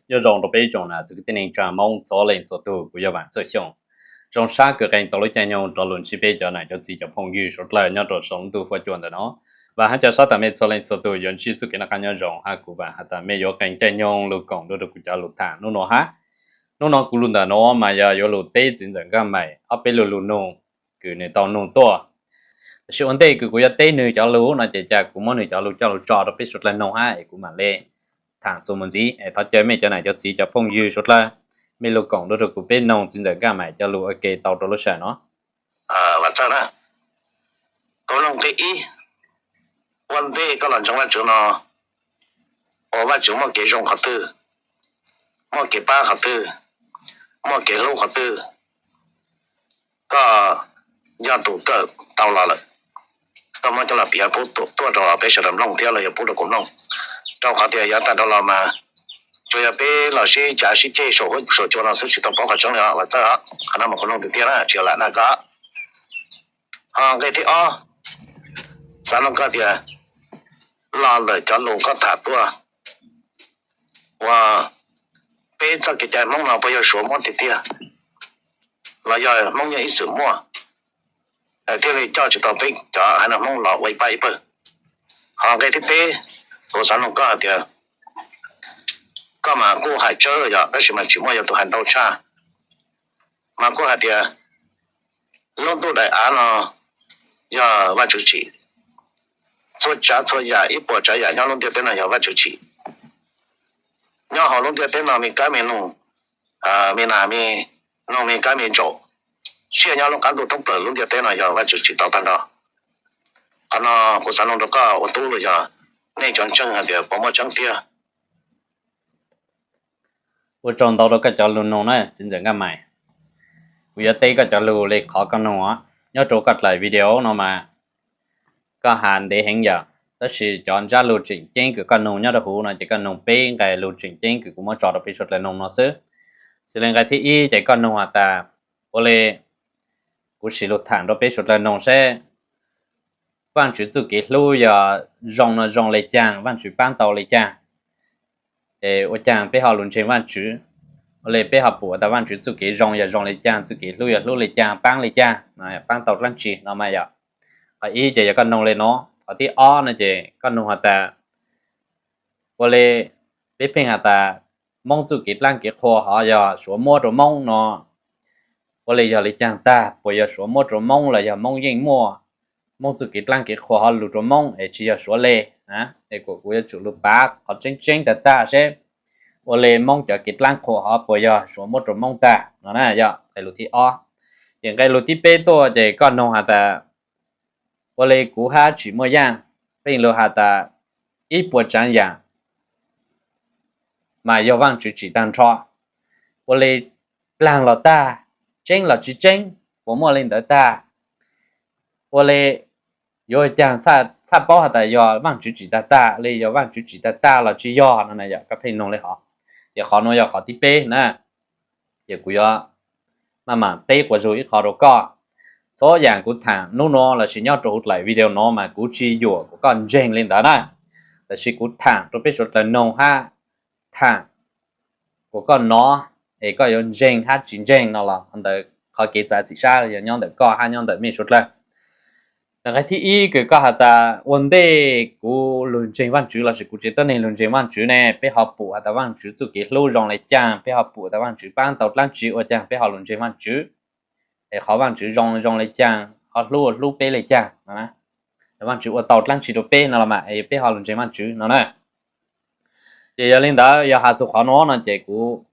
Nyob zoo rau peb tsoom nam txiv kwv tij neej tsa Hmoob txhua leej txhua tug, kuv yog Vam Txawj Xyooj. Zoo sab kws qee tau lub caij nyoog rov los ntsib peb cov nam cov txiv cov phooj ywg suav dlawg nyob rau saum lub ntuj huab cua ntawm no. Vam hab ca sab tas mej txhua leej txhua tug yuav ntsib txuj kev noj qab nyob zoo hab kuv vam has tas mej yuav qee caij nyoog lug koom dua rau kuv cov lug tham nub nua hab. Nub nua kuv lug ntawm no mas yog yuav lug teb txiv ntxawm Nkaj Maim ob peb lug lug nug kws nwg tau nug tuaj. Tab sis ua ntej kws kuv yuav teb nwg cov lug no ces ca kuv muab nwg cov lug coj lug tso rau peb suav dlawg noog hab es kuv mam le tham txuas mus ntxiv. Es thov caw mej cov nam cov txiv cov phooj ywg suav dlawg, mej lug koom dua rau kuv peb noog txiv ntxawm Nkaj Maim cov lug ua ke tau rau lub sij hawm no. Vam Txawj na, kuv noog qib ib, ua ntej koj los ntseeg Vajtswv no, ua Vajtswv muaj kev zoo qhov twg, muaj kev pab qhov twg, muaj kev hlub qhov twg, koj yog tus kawm tau los lawm, koj muab coj los piav pub tuaj rau peb sawv daws mloog thiab los yog pub rau kuv mloog, rau qhov tias yav tag dhau los mas tsuas yog peb los sib cav sib ceg saum huab saum cua no xwb tsis tau paub qhov tseeb li os Vam Txawj. Qhov no mas kuv noog tiag tiag na tsis yog lam dag koj. Ho nqe thib ob, xav noog koj tias los ntawm cov lus koj tham tuaj, uas peb txoj kev cai Hmoob no puas yog Suav muab tiag tiag los yog Hmoob yeej ib txwm muaj thiaj li coj tsis tau peb cov haiv neeg Hmoob los ua ib pab ib pawg. Ho nqe thib peb, kuv xav noog koj hais tias koj mas kuj hais tsawg yog tab sis mas tsis muaj yog tus hais ntau tshaj, mas kuj hais tias lub ntuj daim av no yog Vajtswv tsim, txhua tsav txhua yam ib puas tsav yam nyob lub ntiaj teb no yog Vajtswv tsim. Nyob hauv lub ntiaj teb no me kab me noog, me nas me noog me kab me ntsaum, siab nyob lub qab ntuj thoob plaws lub ntiaj teb no yog Vajtswv tsim tau tag nrho. Qhov no kuv xav noog rau koj ua tub los yog nej cov ntseeg hais tias puas muaj tseeb tiag. Ua tsaug ntau rau koj cov lug noog na txiv ntxawm Nkaj Maim. Kuv yuav teb koj cov lug le qhov koj noog os. Nyob rau koj dlaim video no mas koj has ntev heev yom, tab sis cov ntsab lug tseem ceeb kws koj noog nyob rau huv no ces koj noog peb nqe lug tseem ceeb kws kuv muab tso rau peb suav dlawg noog no xwb. Xws le nqe thib ib ces koj noog has tas ua le kuv sim lug tham rau peb suav dlawg noog seb Vaajtswv txuj kev hlub yog zoo no zoo le caag, Vaajtswv paab tau le caag, es ua caag peb ho lug ntseeg Vaajtswv? Ua le peb ho pum tas Vaajtswv txuj kev zoo yog zoo le caag, txuj kev hlub yog hlub le caag, paab le caag, paab tau dlaab tsi no mas yom. Qhov ib ces yog koj noog le no. Qhov thib ob no ces koj noog has tas ua le peb pheej has tas Moob txuj kev dlaab kev qhua hov yog Suav muab rau Moob no, ua le yog le caag tag, puas yog Suav muab rau Moob los yog Moob yeej muaj Moob txuj kev dlaab kev qhua hov lug rau Moob es tsis yog Suav le? Es kuv yuav tsum lug pav qhov tseeb tseeb tag tag seb ua le Moob cov kev dlaab qhua hov puas yog Suav muab rau Moob tag no na yog nqe lus thib ob. Ces nqe lus thib peb tuaj ces koj noog has tas ua le kuv hab tsim muaj yaaj, pheej lug has tas ib puas tsaav yaam mas yog Vaajtswv tsim tag nrho. Ua le dlaag los tag, tseeb los tsis tseeb, puas muaj le ntawd tag? Ua le yuav caag txhaj paub has tas yog Vaajtswv tsim tag tag le yog Vaajtswv tsim tag tag los tsis yog no na yog koj pheej noog le hov. Ces qhov nuav yog qhov thib peb na. Ces kuv yuav maj mam teb quas zug ib qho rau koj. Txhua yaam kuv thaam nub nuav lossis nyob rau huv dlaim video nuav mas kuv tsis yuam kuas koj ntseeg le ntawd na, tab sis kuv thaam rau peb suav dlawg noog hab thaam kuas koj nov es koj yuav ntseeg hab tsis ntseeg no los ntawd qhov kev txav txim sab yog nyob ntawm koj hab nyob ntawm mej suav dlawg. Nqe thib ib kws koj has tas ua ntej kuv lug ntseeg Vaajtswv lossis kuv tsev tuab neeg lug ntseeg Vaajtswv ne, peb ho pum has tas Vaajtswv txuj kev hlub zoo le caag, peb ho pum tas Vaajtswv paab tau dlaab tsi ua caag peb ho lug ntseeg Vaajtswv, es qhov Vaajtswv zoo zoo le caag, qhov hlub hlub peb le caag, Vaajtswv ua tau dlaab tsi rau peb no los mas es peb ho lug ntseeg Vaajtswv no na. Ces yog le ntawd yog has txug qhov nuav no ces kuv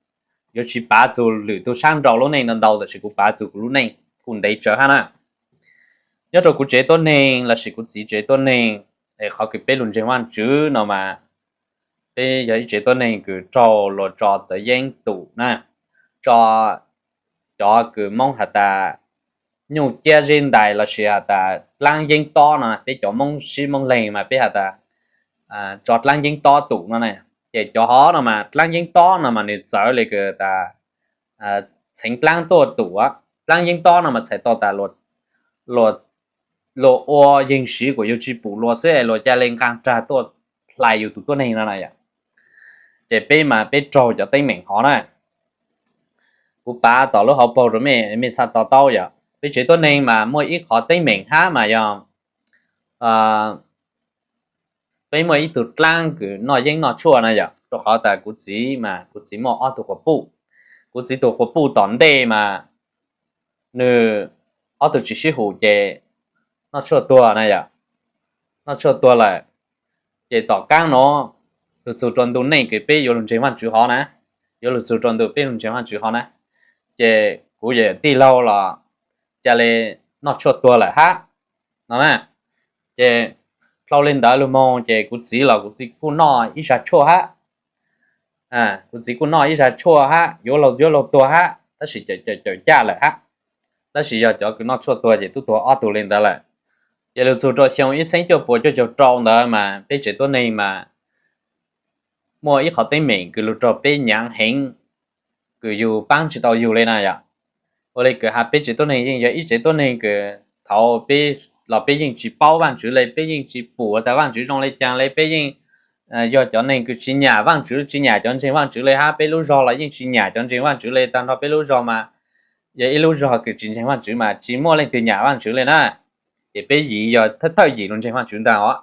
yuav tsis pav txug lwm tug sab nraud lub neej ntau ntau, tab sis kuv pav txug kuv lub neej kuj ntev tsawv hab na. Nyob rau kuv tsev tuab neeg lossis kuv txiv tsev tuab neeg, es qhov kws peb lug ntseeg Vaajtswv no mas peb yog ib tsev tuab neeg kws raug luas tso txawv yeeb tum na, tso cov kws Moob has tas nyuj ciab zeb ntais lossis has tas dlaab yeeb tob no, peb cov Moob sib Moob leeg mas peb has tas tso dlaab yeeb tob tum no na. Ces cov hov no mas dlaab yeeb tob no mas nws txawv le kws tas txheev dlaab tuaj tum. Dlaab yeeb tob no mas txhais tau tas luas ua yeeg siv kuas yug tsis pum luas xwb es luas ca le nqaa rag tuaj hlais yug tus tuab neeg no na yom. Ces peb mas peb raug cov teeb meem hov na. Kuv pav tom lub hauv paug rau mej, mej txhaj to taub yom. Peb tsev tuab neeg mas muaj ib qhov teeb meem hab mas yog peb muaj ib tug dlaab kws noj yeeb noj tshuaj na yom, rau qhov tas kuv txiv mas kuv txiv muaj ob tug quas puj. Kuv txiv tus quas puj tom ntej mas nwg ob tug tsis sib hum ces noj tshuaj tuag na yom, noj tshuaj tuag lawm. Ces tom qaab nuav lug txug rua ntu neej kws peb yuav lug ntseeg Vaajtswv hov na, yuav lug txug rua ntu peb lug ntseeg Vaajtswv hov na, ces kuv yawm tij laug los ca le noj tshuaj tuag lawm hab no na. Ces dlhau le ntawd lug moog ces kuv txiv los kuv txiv kuj noj ib zag tshuaj hab. Kuv txiv kuj noj ib zag tshuaj hab, yuav laug yuav laug tuag hab, tab sis cawm cawm caj lawm hab. Tab sis yog cov kws noj tshuaj tuag ces tub tuag ob tug le ntawd lawm. Ces lug txug rua xyoo ib txheeb cuaj puas cuaj caug rau ntawd mas peb tsev tuab neeg mas muaj ib qhov teeb meem kws lug raug peb nyaav heev, kws yug paab tsis tau yug le na yom. Ua le kws has peb tsev tuab neeg yeej yog ib tsev tuab neeg kws thaud peb los peb yeej tsis paub Vaajtswv le, peb yeej tsis pum tas Vaajtswv zoo le caag le, peb yeej yog cov neeg kws tsis nyam Vaajtswv, tsis nyam cov ntseeg Vaajtswv le hab. Peb lub zog los yeej tsis nyam cov ntseeg Vaajtswv le, taag nrho peb lub zog mas yog ib lub zog kws tsis ntseeg Vaajtswv mas tsis muaj leej twg nyam Vaajtswv le na. Ces peb yim yog thawj thawj yim lug ntseeg Vaajtswv ntag os.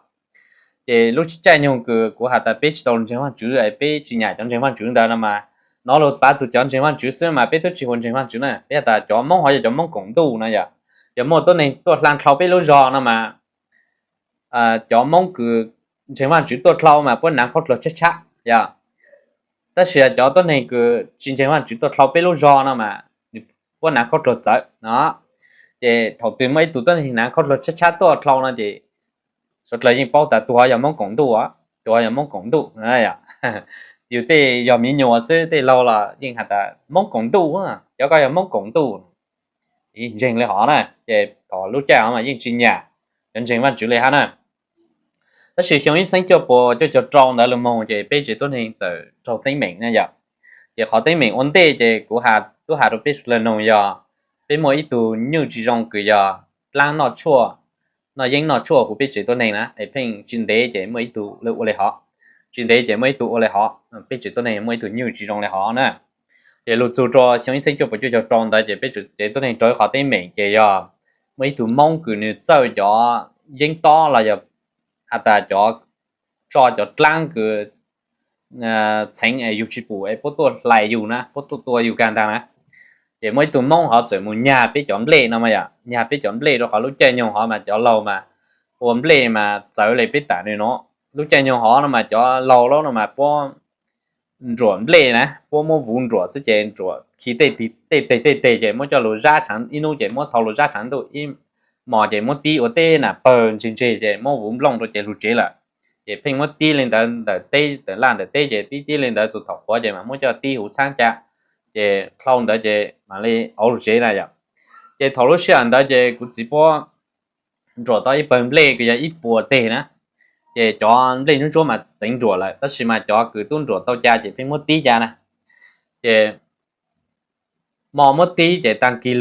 Ces lub caij nyoog kws kuv has tas peb tsis tau lug ntseeg Vaajtswv, peb tsis nyam cov ntseeg Vaajtswv ntawd no mas, nov lug pav txug cov ntseeg Vaajtswv xwb mas peb twb tsis ua ntseeg Vaajtswv na. Peb has tas cov Moob hov yog cov Moob koom ntuj no yom, yog muaj tuab neeg tuaj hla dlhau peb lub zog no mas cov Moob kws ntseeg Vaajtswv tuaj dlhau mas puab naav khaub dluag tshab tshab yom. Tab sis cov tuab neeg kws tsis ntseeg Vaajtswv tuaj dlhau peb lub zog no mas puab naav khaub dluag txawv no. Ces thaum twg muaj ib tug tuab neeg naav khaub dluag tshab tshab tuaj dlhau no ces suav dlawg yeej paub tas tug hov yog Moob koom ntuj, tug hov yog Moob koom ntuj. Yus tej yog miv nyuas xwb, tej laug los yeej has tas Moob koom ntuj, cov koj yog Moob koom ntuj, ntseeg le hov na. Ces thaum lub caij hov mas yeej tsis nyam cov ntseeg Vaajtswv le hab na. Tab sis xyoo ib txheeb cuaj puas cuaj caug rau ntawd lug moog ces peb tsev tuab neeg txawm raug teeb meem na yom. Ces qhov teeb meem ua ntej ces kuv has tub has rau peb sawv dlawg noog yog peb muaj ib tug nyuj tsis zoo kws yog dlaab noj tshuaj, noj yeeb noj tshuaj huv peb tsev tuab neeg na, es pheej tsis ntev ces muaj ib tug ua le hov, tsis ntev ces muaj ib tug ua le hov, peb tsev tuab neeg muaj ib tug nyuj tsis zoo le hov na. Ces lug txug rua xyoo ib txheeb cuaj puas cuaj caug rau ntawd ces peb tsev tuab neeg raug ib qhov teeb meem ces yog muaj ib tug Moob kws nws txawj cov yeeb tob los yog has tas cov, tso cov dlaab kws txheev es yug tsis pum es puab tuaj hlais yug na, puab tuaj tua yug kag ntag na. Ces muaj ib tug Moob hov txawm mus nyag peb cov nplej no mas yom, nyag peb cov nplej rau qhov lub caij nyoog hov mas cov laug mas ua nplej mas txawv le peb tam nwg no. Lub caij nyoog hov no mas cov laug lawm no mas puab nruam nplej na, puab muab vuv nruam xwb ces nruam khi tej teg tej teg ces muab coj lug zab tshav, ib nub ces muab thau lug zab tshav ntuj, ib mos ces muab tib ua tej nam pawg ntseg ntseg ces muab vuv nplooj rau ces lug tsev lawm. Ces pheej muab tib le ntawd ntawm teb, ntawm laj ntawm teb ces tib tib le ntawd txug thaum qhuav ces mam muab coj tib huv txhaab ca, ces dlhau ntawd ces mam li auv lug tsev na yom. Ces thaum lub sij hawm ntawd ces kuv txiv puab nruam tau ib pawg nplej kws yog ib puas teg na. Ces cov nplej ntsuab ntsuab mas txeev nruam lawm, tab sis mas cov kws tub nruam tau ca ces pheej muab tib ca na. Ces mos muab tib ces taag kis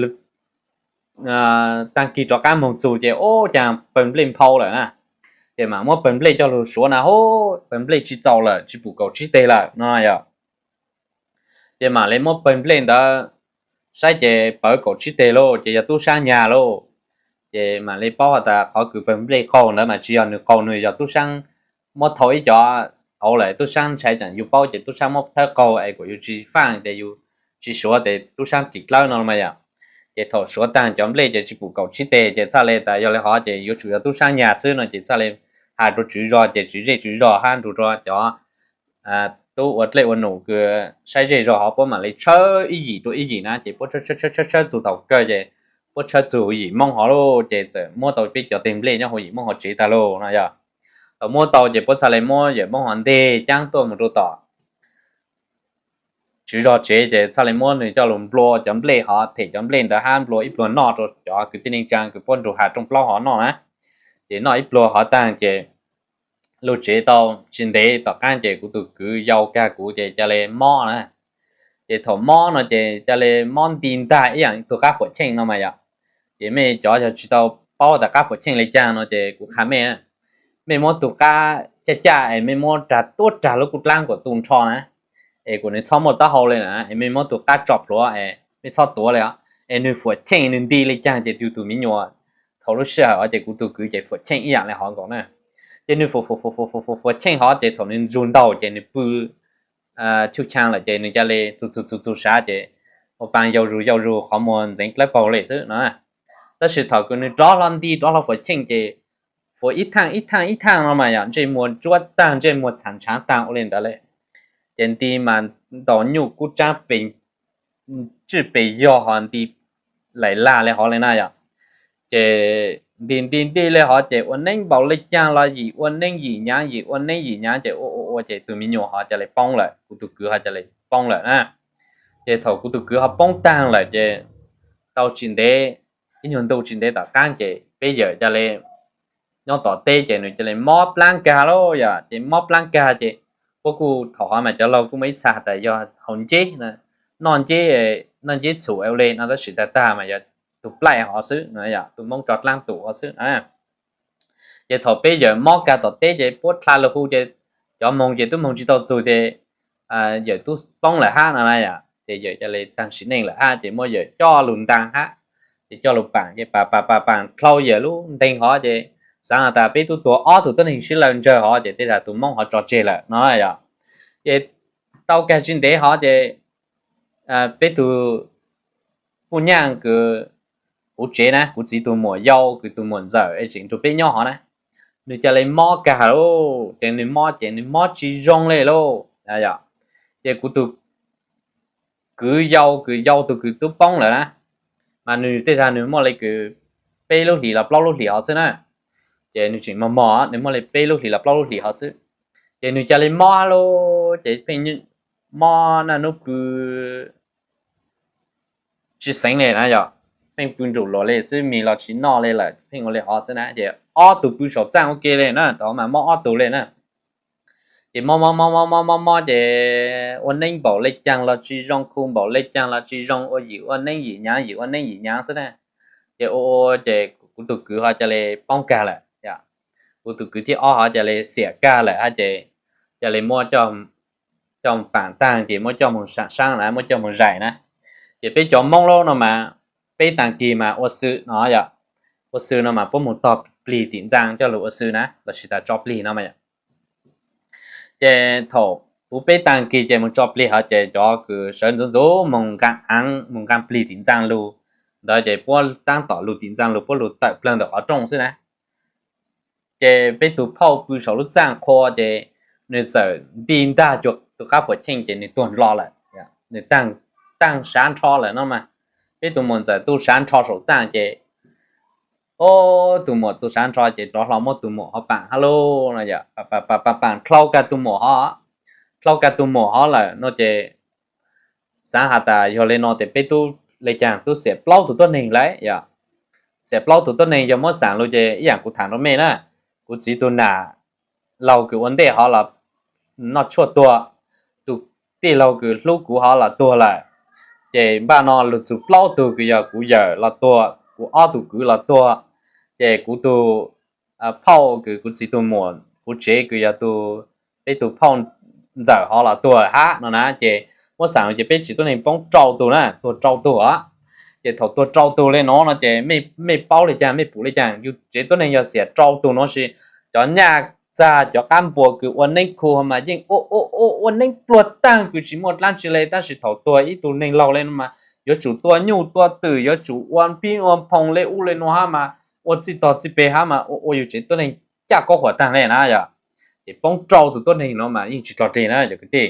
rov qab moog txug ces ub, caag pawg nplej nphau lawm na. Ces mam muab pawg nplej coj lug suav na, ub, pawg nplej tsis txaus lawm, tsis pum kaum tsib teg lawm no yom. Ces mam li muab pawg nplej ntawd saib ces pawv kaum tsib teg lauj, ces yog tub saab nyag lauj. Ces mam li paub has tas qhov kws pawg nplej qaug ntawd mas tsis yog nwg qaug, nwg yog tub saab muab thau ib cov auv lawm, tub saab ntshai tsam yus paub ces tub saab muab thawb qaug es kuas yus tsis faaj ces yus tsis suav ces tub saab kim dlawb no mas yom. Ces thaum suav taag cov nplej ces tsis pum kaum tsib teg ces txhaj le tas yog le hov ces yuav tsum yog tub saab nyag xwb no ces txhaj le has rua tswv zog ces tswv zej tswv zog hab nrug rua cov tub ua dlej ua num kws saib zej zog hov puab mam li tshawb ib yim rua ib yim na, ces puab tshawb tshawb tshawb tshawb txug thaum kawg ces puab tshawb txug huv yim Moob hov lauj, ces txawm muab tau peb cov teg nplej nyob huv yim Moob hov tsev tag lauj no yog. Thaum muab tau ces puab txhaj le muab yawm Moob hov nteg caab tuaj mus rua tom tswv zog tsev ces txhaj le muab nwg coj lug nplua cov nplej hov, them cov nplej ntawd hab nplua ib pluag noj rua cov kwv tij neej tsaa kws puab nrug has rooj plaub hov noj na. Ces noj ib pluag hov taag ces lug tsev tau tsis ntev tom qaab ces kuv tug kwv yau kag kuv ces ca le mob na. Ces thaum mob no ces ca le mob nti ntag ib yaam tug qab fuam cheej no mas yom. Ces mej cov yog tsis tau paub tas qab fuam cheej le caag no ces kuv qha mej, mej muab tug qab caj caj es mej muab rag tuab rag lub kuj dlaab kuas tu nrho na, es kom nws txhob muaj taub hau li na, es mej muab tus qab tso plhuav es mej txhob tuav li os. Es nws fuam cheej nws nti li caag ces yus tus me nyuam thaum lub sij hawm os ces kuv tus kwv ces fuam cheej ib yaam li hov nkaus na. Ces nws fuam cheej hov ces thaum nws ntsug ntaug ces nws pw chub chaa lawm ces nws ca le txug txug txug txug sav ces ua paa yau zug yau zug qhov muag ntxeev dlawb paug li xwb no. Tab sis thaum kws nws rov hlo nti rov hlo fuam cheej ces fuam ib thaaj ib thaaj ib thaaj no mas yog ntsej muag ntsuab taag ntsej muag txhav ntshaav taag ua li ntawd li. Ces nti mas ntaus nyuj kub tsaab pes tswj pes yog hov nti laim lag li hov li na yom. Ces nti nti nti li hov ces ua neeb npaum li caag los yim ua neeb yim nyaav yim ua neeb yim nyaav ces ua ua ua ces tus me nyuam hov ca le poob lawm, kuv tus kwv hov ca le poob lawm na. Ces thaum kuv tus kwv hov poob taag lawm ces tau tsis ntev, ib nyuag ntu tsis ntev tom qaab ces peb yawm ca le nyob tom teb ces nws ca le mob plaab kag lauj yom. Ces mob plaab kag ces puab kuj thaum hov mas cov laug kuj muaj ib txha has tas yog haus nceb, noj nceb, noj nceb txhum ua le no tab sis tag tag mas yog tus plaij hov xwb, tus Moob tso dlaab tus hov xwb na. Ces thaum peb yawm mob kag tom teb ces puab dlha lug hu ces cov moog ces tub moog tsis tau txug ces yawm tub poob lawm hab no na yom. Ces yawm ca le taag sim neej lawm hab ces muab yawm coj lug ntaag hab, ces coj lug paam ces paam paam paam paam dlhau yawm lub nteeg hov ces xaav has tas peb tub tuag ob tug tuab neeg sib law ntsawg hov ces tej zag tus Moob hov tso tseg lawm no yom. Ces tau kag tsis ntev hov ces peb tug puj nyaaj kws huv tsev na, kuv txiv tus muam yau kws tus muam ntxawm es tseem nrug peb nyob hov na, nws ca le mob kag lauj. Ces nws mob ces nws mob tsis zoo li lauj. Ces kuv tus kwv yau kws yau tug kws tub poob lawm na, mas nws tej zag nws muaj li kws peb lub hlis los plaub lub hlis hov xwb na. Ces nws tseem mos mos, nws muaj li peb lub hlis los plaub lub hlis hov xwb. Ces nws ca le mob lauj, ces pheej mob naj nub pw tsis xeev li na yom, pheej pw nraum luas li xwb, mis los tsis noj li lawm, pheej ua li hov xwb na. Ces ob tug pw saum txaaj ua ke li na, thaum mas mob ob tug li na. Ces mob mob mob mob mob mob mob ces ua neeb npaum le caag los tsis zoo, khu npaum le caag los tsis zoo, ua yim ua neeb yim nyaav yim ua neeb yim nyaav xwb na. Ces ua ua ces kuv tus kwv hov ca le poob kag lawm, kuv tus kwv thib ob hov ca le xiam kag lawm hab ces ca le muab coj paam taag ces muab coj moog saam saab na, muab coj moog zais na. Ces peb cov Moob lauj no mas peb taag kis mas ua xwm no yom, ua xwm no mas puab moog tog plig tim ntxaa coj lug ua xwm na, lossis tas tso plig no mas yom. Ces thaum puv peb taag kis ces moog tso plig hov ces cov kws sawv ntxuv ntxuv moog nqaa aav moog nqaa plig tim ntxaa lug ntawd ces puab taab tom lug tim ntxaa lug puab lug tawm plawg ntawm qhov rooj xwb na. Ces peb tug phauj pw saum lub txaaj qhua ces nws txawm nti ntag tus qab fuam cheej ces nws tuag nlo lawm, nws taag sav nrho lawm no mas. Peb tug muam ntxawm tu sav nrho saum txaaj ces, o, tus muam tu sav nrho ces rov hlo muab tus muam hov paam hab lauj no yom, paam paam dlhau kag tus muam hov, dlhau kag tus muam hov lawm no ces xaav has tas yog le no tes peb tub le caag tub xiam plaub tug tuab neeg lauj yom. Xiam plaub tug tuab neeg yog muab xaam lug ces ib yaam kuv thaam rua mej na, kuv txiv tug nam laug kws ua ntej hov los noj tshuaj tuag, tus tij laug kws hlub kuv hov los tuag lawm. Ces npaj no lug txug plaub tug kws yog kuv yawm los tuag, kuv ob tug kwv los tuag, ces kuv tus phauj kws kuv txiv tug muam huv tsev kws yog tus, peb tug phauj ntxawm hov los tuag hab no na. Ces muab xaam lug ces peb tsev tuab neeg poob rau tug na, tuag rau tug os. Ces thaum tuag rau tug le nuav no ces mej paub le caag mej pum le caag, yug tsev tuab neeg yog xiam rau tug nuav sis cov nyaj txag cov qab npua kws ua neeb khu mas yeej ua ua ua neeb pluag taag kws tsis muaj dlaab tsi le, tab sis thaum tuag ib tug neeg laug le no mas yuav tsum tua nyuj tua twm, yuav tsum ua pib ua phoom le ub le nuav hab mas, ua txij tog txij peg hab mas ua ua yug tsev tuab neeg caj kuab huam taag le na yom. Ces poob rau tug tuab neeg nuav mas yeej tsis dlog dig na cov kwv tij.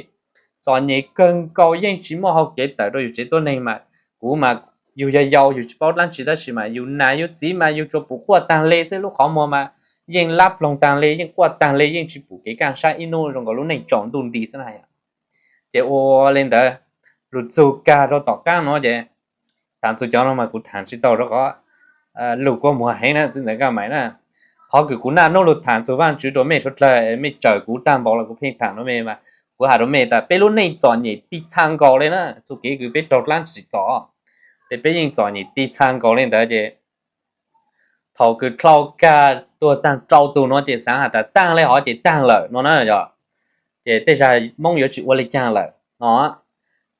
Txom nyem kawg nkaus yeej tsis muaj hau kev tawm rau yug tsev tuab neeg mas, kuv mas yug yog yau yug tsis paub dlaab tsi tab sis mas yug nam yug txiv mas yug tsuas pum quaj taag le xwb, lub qhov muag mas yeej lab ploog taag le, yeej quaj taag le, yeej tsis pum kev kaaj sab ib nub zoo nkaus lub neej tsaus ntuj nti xwb na yom. Ces ua le ntawd, lug txug kag rau tom qaab nuav ces thaam txug cov no mas kuv thaam tsis tau rau qhov lug kua muag heev na txwv ntawm Nkaj Maim na. Qhov kws kuv naj nub lug thaam txug Vaajtswv rau mej suav dlawg, mej tsawm kuv taag npaum los kuv pheej thaam rau mej mas, kuv has rau mej tas peb lub neej txom nyem tig txha nkaus le na, txuj kev kws peb raug dlaab tsi txom, tes peb yeej txom nyem tig txha nkaus le ntawd ces thaum kws dlhau kag tuag taag rau tug nuav ces xaav has tas taag le hov ces taag lawm no na yom. Ces tej zag Moob yuav tsis ua le caag lawm. no.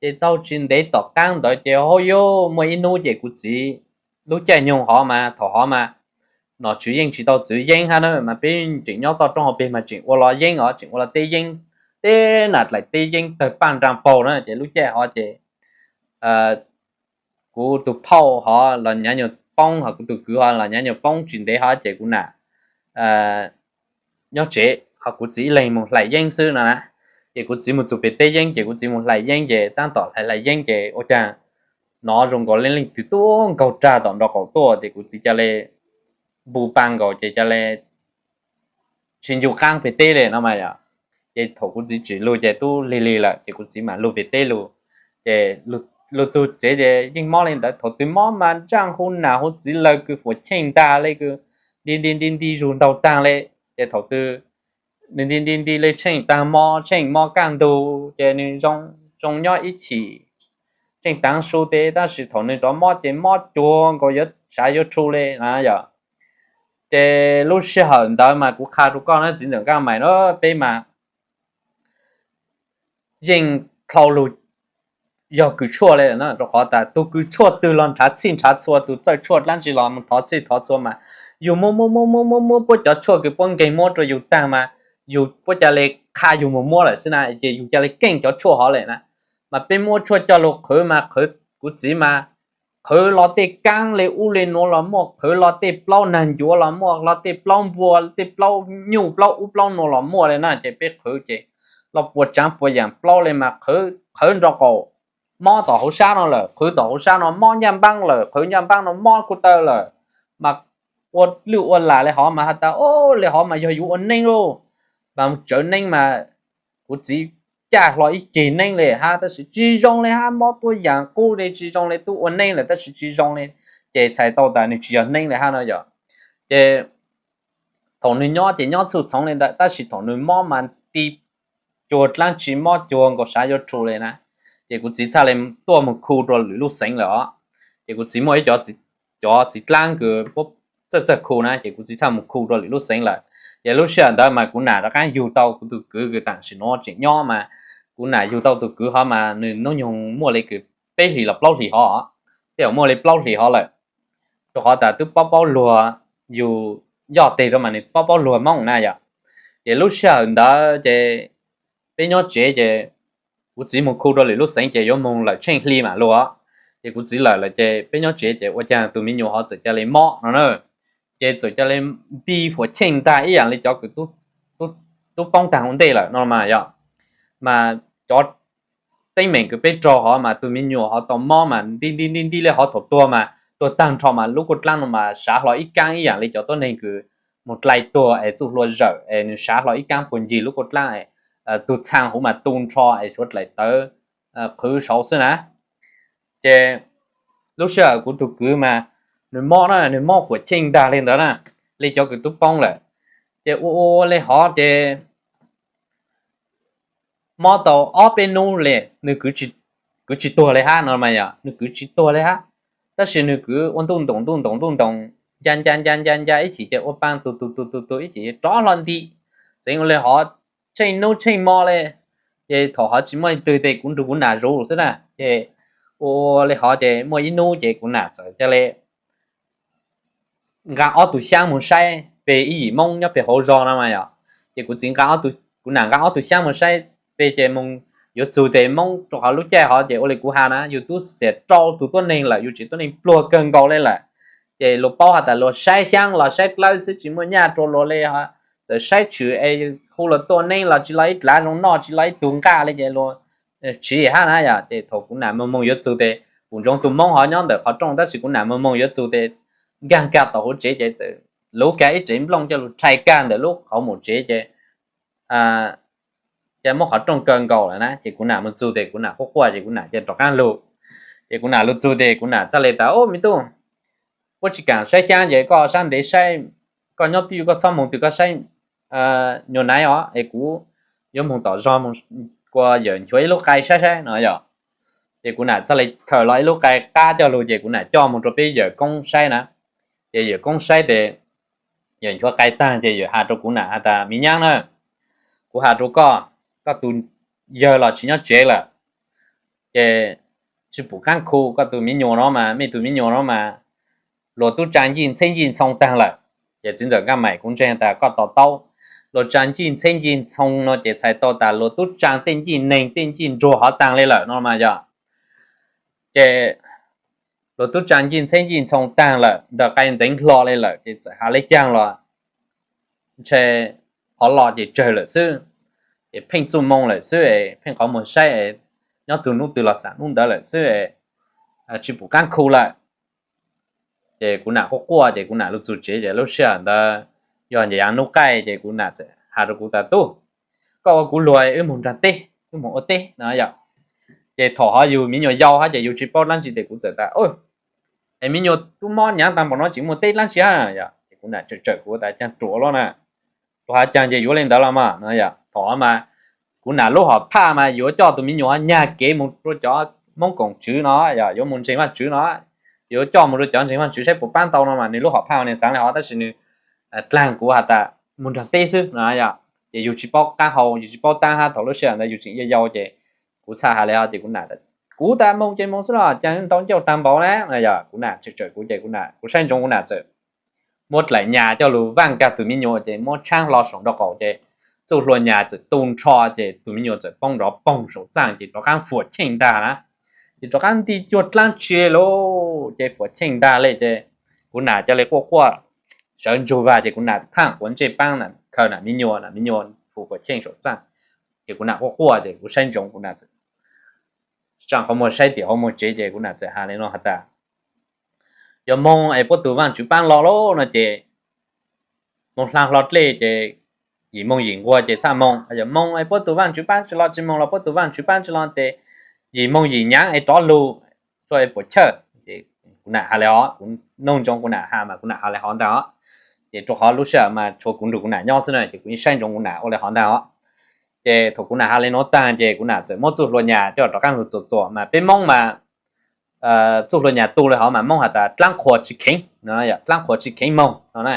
Ces tau tsis ntev tom qab ntawd ces ho yuav muaj ib hnub ces kuv txiv, lub caij nyoog hov mas thaum hov mas nom tswv yeej tsis tau txwv yeeb hab na, mas peb tseem nyob toj roob hauv pes mas tseem ua los yeeb os, tseem ua los teb yeeb, teb nas dlaim teb yeeb tawg paj nra paug na. Ces lub caij hov ces kuv tus phauj hov los nyav nyuag poob, hos kuv tus kwv hov los nyav nyuag poob tsis ntev hov ces kuv nam nyob tsev, hos kuv txiv ib leeg mus hlais yeeb xwb no na. Ces kuv txiv mus txug pem teb yeeb ces kuv txiv mus hlais yeeb ces tab tom hlais hlais yeeb ces ua caag nov zoo nkaus leej leej twg tuaj nkaug rag tom nraub qaum tuaj ces kuv txiv ca le npu pa nkaus ces ca le tsis ncu qaab pem teb le no mas yom. Ces thaum kuv txiv tsim lug ces tub lig lig lawm ces kuv txiv mam lug pem teb lug. Ces lug txug tsev ces yeej mob li ntawd, thaum twg mob mas ntsaj hu nam hu txiv lawg kws fuam cheej ntag le kws nti nti nti nti zug ntaug taag le. Ces thaum twg nws nti nti nti le tsheej taag mo tsheej mob kaj ntug ces nws zoo zoo nyob ib chim, tsheej taav su tes, tab sis thaum nws rov mob ces mob cuag nkaus yuav sav yuav rhu le na yom. Ces lub sij hawm ntawd mas kuv qha rau koj na txiv ntxawm Nkaj Mais na, peb mas yeej dlhau lug yog kws tshuaj le na, rau qhov tas tug kws tshuaj twg los nrhav txhij nrhav txhua, tug txawj tshuaj dlaab tsi los mus thov txhij thov txhua mas yug muab muab muab muab muab muab puab cov tshuaj kws puab nkeeg muab rau yug taag mas yug puab ca le qha yug mus muab lawm xwb na, ces yug ca le keej cov tshuaj hov le na. Mas peb muab tshuaj coj lug qhwv mas qhwv, kuv txiv mas qhwv los tej kaab le ub le nuav los muaj, qhwv los tej plaub nag ncuav los muaj, los tej plaub npua, tej plaub nyuj plaub ub plaub nuav los muaj le na. Ces peb qhwv ces los puas tsaav puas yaam plaub le mas qhwv nraub qaum mob tom hauv sab no lawm, qhwv tom hauv sab no mob ncaj npaab lawm, qhwv ncaj npaab no mob kuj taw lawm. Mas ua lwj ua lam le hov mas has tas, o, le hov mas yog yuav ua neeb lauj. Mas tsawv neeb mas kuv txiv caj hlo ib ceg neeb le hab, tab sis tsis zoo le hab, mob tuab yaam qub le tsis zoo le, tub ua neeb lawm tab sis tsis zoo le. Ces txhais tau tas nws tsis yog neeb le hab no yom. Ces thaum nws nyob ces nyob txhua txhoov le ntawd, tab sis thaum nws mob mas nti cuag dlaab tsi, mob cuag nkaus sav yuav rhu le na. Ces kuv txiv txhaj le tuaj mus khu rua lwm lub xeev lawm os. Ces kuv txiv muaj ib cov txiv dlaab kws txawj txawj khu na, ces kuv txiv txhaj mus khu rua lwm lub xeev lawm. Ces lub sij hawm ntawd mas kuv nam rov qaab yug tau kuv tus kwv kws tam sim nuav tseem nyob mas kuv nam yug tau tus kwv hov mas nws hnub nyoog muaj le kws peb hlis los plaub hlis hov, tej zaum muaj le plaub hlis hov lawm. Rau qhov tas twb paub paub luag, yug yoj teg rau mas nws paub paub luag Moob na yom. Ces lub sij hawm ntawd ces peb nyob tsev ces kuv txiv mus khu rua lwm lub xeev ces yuav moog lawm tsheej hli mam lug. Ces kuv txiv lawm lawm ces peb nyob tsev ces ua caag tus me nyuam hov txawm ca le mob no na. Ces txawm ca le nti fuam cheej ntag ib yaam le cov kws tub poob taag ua ntej lawm no mas yog. Mas cov teeb meem kws peb raug hov mas tus me nyuam hov tau mob mas nti nti nti nti le hov thaum tuag mas tuag taag nrho mas lub kuj dlaab no mas sav hlo ib kaab ib yaam le cov tuab neeg kws mus dlai tuag es txuj hlua zawm es nws sav hlo ib kaab puag ncig lub kuj dlaab, tug txhaa huv mas tu nrho es suav dlaim tawv qhwv saud xwb na. Ces lub sij hawm kuv tug kwv mas nws mob na, nws mob fuam cheej ntag le ntawd na, le cov kws tub poob lawm. Ces ua ua le hov ces mob tau ob peb nub le nws kwv tsis tuag le hab no mas yog nws kwv tsis tuag le hab. Tab sis nws kwv ua ntuj ntoos ntuj ntoos ntuj ntoos, nca nca nca nca nca ib chim ces ua paa tu tu tu tu tu ib chim rov hlo nti. Txeev ua le hov tsheej nub tsheej mo le. Ces thaum hov tsis muaj leej twg tes kuv nrug kuv nam zuv xwb na. Ces ua ua le hov ces muaj ib nub ces kuv nam txawm ca le nqa ob tug xyaab moog saib pe ib yim Moob nyob pe hauv zog no mas yog. Ces kuv txiv, kuv nam nqa ob tug xyaab moog saib pe ces moog yuav txug tes Moob, rau qhov lub caij hov ces ua le kuv has na yus tub xiam rau tug tuab neeg lawm, yus tsev tuab neeg pluag kawg nkaus le lawm. Ces luag paub has tas luag saib xyaab los saib dlawb xwb tsis muaj nyaj rua luag le. Txawm saib tshwm es hu luag tuaj neeb los tsis los ib dlav zoo noj, tsis los ib tug nqaj le ces luag tsiv hab na yog. Ces thaum kuv nam moog moog yuav txug tes, kuv ntsoov tug Moob hov nyob ntawm qhov rooj tab sis kuv nam moog moog yuav txug tes, nkaag kag tom huv tsev ces txawm luv kag ib rev nplooj coj lug rhais kag ntawm lub qhov muv tsev ces, ces muab qhov rooj kaw nkaus lawm na. Ces kuv nam moog txug tes kuv nam quaj quaj ces kuv nam cia rov qaab lug. Ces kuv nam lug txug tes kuv nam txhaj le tas, Ub me tub, puab tsis kaam saib xyaab ces koj sab ntev saib, koj nyob twj ywm koj txhob moog twg koj saib nyuas naiv os, es kuv yuav moog tom zog moog kua yawm nchuav ib lub qai saib saib no yog. Ces kuv nam txhaj le khaws los ib lub qai qab coj lug ces kuv nam coj moog rua peb yawm koob saib na. Ces yawm koob saib tes yawm nchuav qai taag ces yawm has rua kuv nam has tas, Me nyab na, kuv has rua koj, koj tug yawg los tsis nyob tsev lawm. Ces tsis pum qaab khu, koj tus miv nyuas no mas, mej tus miv nyuas no mas luag tub tsaa yij ntxheb yij ntxhoo taag lawm. Ces txiv ntxawm Nkaj Maim kuv ntseeg tas koj to taub, luag tsaa yij ntxheb yij ntxhoo no ces txhais tau tas luag tub tsaa tej yij neeg tej yij nruag hov taag le lawm no mas yog. Ces luag tub tsaa yij ntxheb yij ntxhoo taag lawm, ntawm qai ntxeev hlo le lawm ces txawm has le caag los ntshe qhov los ces tsawg lawm xwb, ces pheej txuj moo lawm xwb, pheej qhov muag saib nyob txug nub twg los xam nub ntawd lawm xwb, tsis pum qaab khu lawm. Ces kuv nam quaj quaj ces kuv nam lug txug tsev ces lub sij hawm ntawd yog nce yaav nub qaij ces kuv nam txawm has rua kuv tas tub, koj ua kuv luag wb moog nraag teb, wb moog ua teb no yom. Ces thaum hov yug miv nyuas yau hab ces yug tsis paub dlaab tsi tes kuv txawm tas es miv nyuas tub mob nyaav taag npaum no tseem muaj teb dlaab tsi hab yom. Ces kuv nam tseem tsawm kuv tas caag ruam luaj na, luag has caag ces yuav le ntawd los mas no yom. Thaum hov mas kuv nam lub hom phaj mas yuav coj tus miv nyuas hov nyag kev moog rua cov Moob koom tswv no yom, yuav moog ntseeg Vaajtswv no, yuav coj moog rua cov ntseeg Vaajtswv saib puas paab tau no mas nwg lub hom phaj nwg xaav le hov tab sis nwg dlaag kuv has tas moog nraag teb xwb no yom. Ces yug tsis paub qaab hau, yug tsis paub taab hab, thaum lub sij hawm ntawd yug tseem yau yau ces kuv txhaj has le hov ces kuv nam, kuv tas moog ces moog xwb los caag ntau ncauj taag npaum na no yom. Kuv nam tseem tsawm kuv ces kuv nam, kuv saib ntsoov kuv nam txawm muab dlaim nyas coj lug vaaj kag tus miv nyuas ces muab tshaab hlo saum nraub qaum ces txuj hlua nyas txawm tu nrho ces tus miv nyuas txawm poob nrov poog saum txaaj ces rov qaab fuam cheej nraag na. Ces rov qaab nti cuag dlaab tsi le lauj, ces fuam cheej nraag le ces kuv nam ca le quaj quaj sawv ntsug vag ces kuv nam thaaj quav ntsej paab khaws nam miv nyuas, nam miv nyuas fuam cheej saum txaaj. Ces kuv nam quaj quaj ces kuv saib ntsoov kuv nam txawm tsaam qhov muag saib tim hauv muag tsev ces kuv nam txawm has le no has tas yuav moog es puab tug Vaajtswv paab los lauj no ces moog hlaag hlo dlej ces yim moog yim nquag ces txhaj moog. Yuav moog es puab tug Vaajtswv paab tsi los tsi moog los puab tug Vaajtswv paab tsi los tes yim moog yim nyaav es rov lug rua es puam chawj. Kuv nam has le hov, kuv noog ntsoov kuv nam has mas kuv nam has le hov ntag os. Ces rua qhov lub sij hawm mas tshuav kuv nrug kuv nam nyob xwb na ces kuv yeej saib ntsoov kuv nam ua le hov ntag os. Ces thaum kuv nam has le nuav taag ces kuv nam txawm muab txuj hlua nyas coj rov qaab lug txuam txuam mas peb Moob mas txuj hlua nyas tu le hov mas Moob has tas dlaab qhuas tsis kheev, dlaab qhuas tsis kheev moog no na.